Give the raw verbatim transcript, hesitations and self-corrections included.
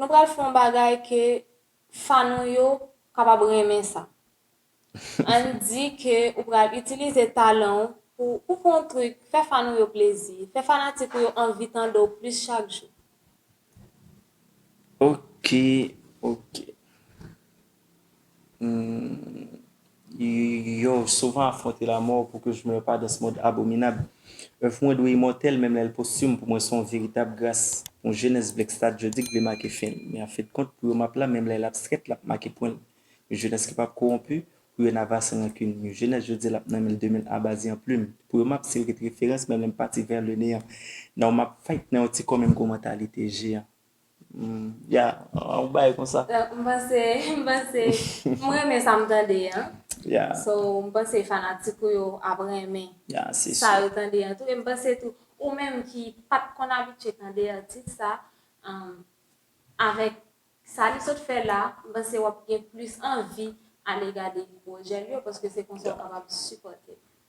Nou pral fè yon bagay ke fan ou yo kapab renmen sa. Ann di ke ou pral itilize talan w pou, pou fè yon trik, fè fan ou yo plezi, fè fanatik ou yo anvi tande w plis chak jou. Ok, ok. Hmm, yo souvan afwonte lamò pour que je meure pas dans ce monde abominable. Èv mwen dwe imòtèl menm lè l postim, pou mwen se yon veritab gras. Yon jenès Black Stad jodi k vle make fen l. Men anfendkont, pou yo m ap la, menm lè l abstrèt, l ap make pwen l. Yon jenès ki p ap kowonpi, pou yo n ava san rankin. Yon jenès jodi l ap nan men l demen l abaze an plim. Pou yo m ap se ret referans, menm lè m pati vè le neyan. Nan m ap fight nan yon ti kò menm gwo mantalite jeyan. Hmm, ya, yon bagay konsa. M panse, m panse, m renmen sa m tande an. Ya, So, m panse fanatik ou yo ap renmen ya, se sa sou. Yo tande an tou. E m panse tou, ou menm ki pa t konn abitye tande atis sa, um, avèk sa li sot fè la, m panse w ap gen plis anvi ale gade pwojè l yo, paske se konsa w kapab sipòte l.